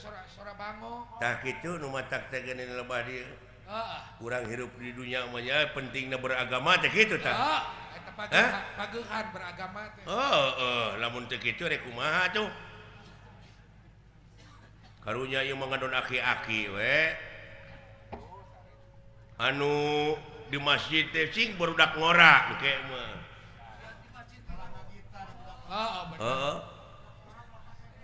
Sora bango. Tah kitu nu matak teh geuning lebah dieu. Urang hirup di dunia mah nya pentingna beragama teh kitu tah. Heeh, eta pagehan beragama teh. Heeh, lamun teu kitu rek kumaha tuh. Karunya ieu mah ngadon aki-aki we. Anu di masjid teh sing barudak ngora engke mah. Heeh, heeh.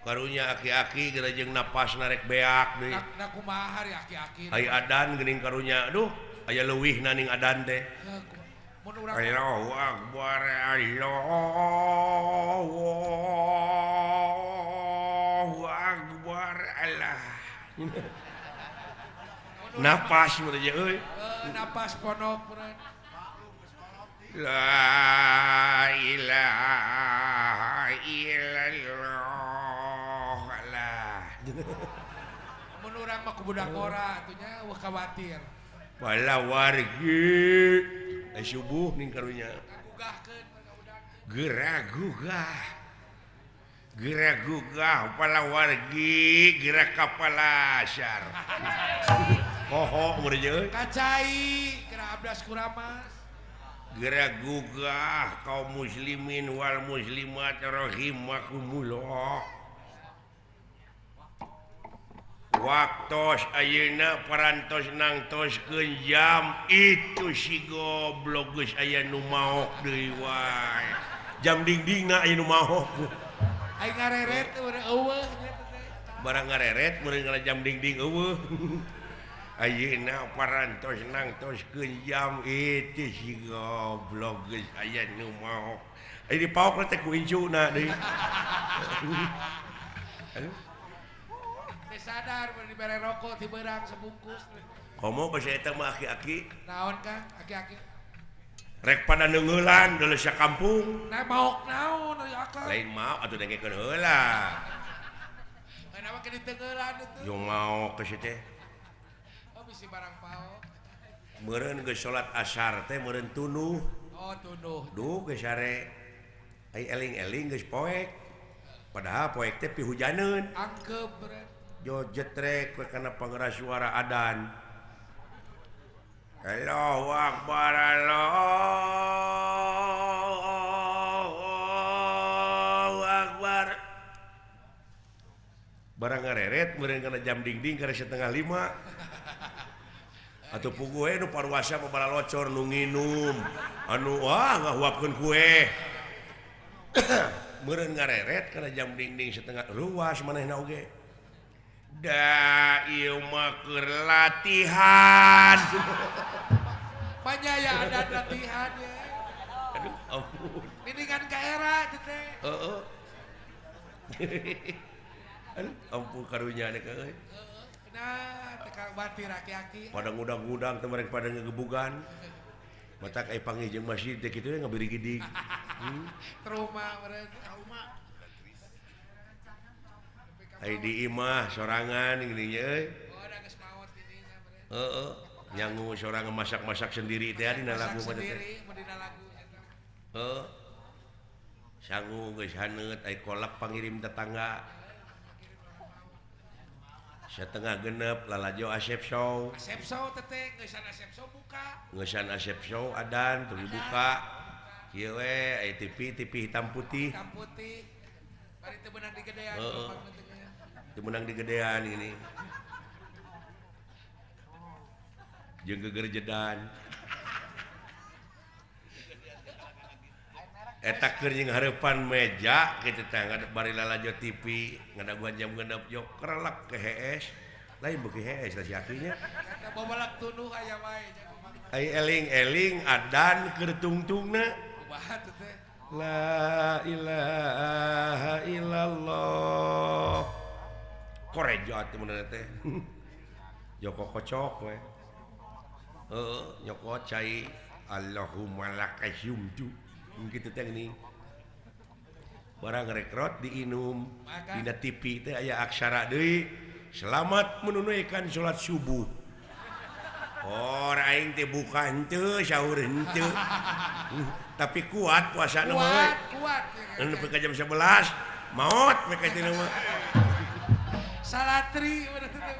Karunya aki-aki geura jeung napas narek beak deui. Na kumaha ari aki-aki. Ai adan geuning karunya aduh aya leuwihna ning adan teh. Mun urang Allahu akbar Allahu akbar Allah. Napas mun aja euy. Napas ponok meureun. La ilaha illallah. Mun urang mah ku budak ngora atuh nya eueuh khawatir. Bala wargi subuh ning karunya. Ngagugahkeun budak. Geura gugah. Geura gugah pala wargi geura ka palasar. Poho mun euy. Kacai geura abdas kuramas. Geura gugah kaum muslimin wal muslimat rahimakumullah. Waktos ayeuna parantos nangtoskeun jam itu si goblok geus aya nu maok deui wae. Jam dingdingna aya nu maok. Ai ngareret eueuh nya teh. Barang ngareret meureun ngala jam dingding eueuh. Ayeuna parantos nangtoskeun jam itu si goblok geus aya nu maok. Ai dipaok teh ku incuna deui. Aduh. Sadar mun dibere rokok ti beurang sebungkus. Komo basa eta mah aki-aki. Naon Kang aki-aki? Rek pada neungeulan deuleu sakampung. Nah maok naon euy akang. Lain maok atuh dengekeun heula. Kenapa ke diteungeulan atuh? Yo maok geus teh. Oh bisi barang paok. Meureun geus salat asar teh meureun tunuh. Oh tunuh. Duh geus sare. Ai eling-eling geus poek. Padahal poek teh pihujaneun. Angkeup meureun. Jo jetrek we kana pangeras suara adan. Allahu akbar Allahu akbar. Barang ngareret meureun kana jam dingding kana 4:30. Atuh puguh we nu paruasa mah balalocor nu nginum. Anu wah ngahuapkeun kue. Meureun ngareret kana jam dingding setengah ruas manehna oge. Da ieu mah keur latihan. Panyaya ada latihan ya. Aduh ampun. Mendingan ka era teh teh. Heeh. Aduh ampun karunya teh euy. Heeh. Nah, teh ka batir aki-aki. Pada ngudang-ngudang teh mereka pada ngegebugan. Matak ai panggih jeung masjid teh kitu ngabirigidig. Trauma meureun, trauma. Ai di imah sorangan geuning euy. Oh, da geus maot di dinya meureun. Heeh, nyangu sorangan masak-masak sendiri teh dina lagu mah teh. Dina lagu eta. Heeh. Sangu geus haneut ai kolak pangirim tetangga. 5:30 lalajo Asep Show. Asep Show teh geusan Asep Show buka. Geusan Asep Show adan teu dibuka. Kieu we ai TV TV hitam putih. Hitam putih. Bari teu beunang digedean. Heeh. Menang di gedean ini jeung gegerjedan eta keur jeung hareupan meja kitu teh bari lalajo TV ngadaguan jam 6 jo kerelek ke hees lain beuki hees teh si akinya eta babalak tunuh aya wae ai eling-eling adan keur tungtungna kumaha teh teh la ilaha illallah korejo atuh mun teh joko kocok we heeh nyokot cai Allahumma lakasumtu kitu teh geuning barang rekrot diinum dina TV teh aya aksara deui selamat menunaikan salat subuh. Oh aing teh buka henteu sahur henteu tapi kuat puasana mah kuat nepi ka jam 11 maot we ka teh mah. Salatri bener teh.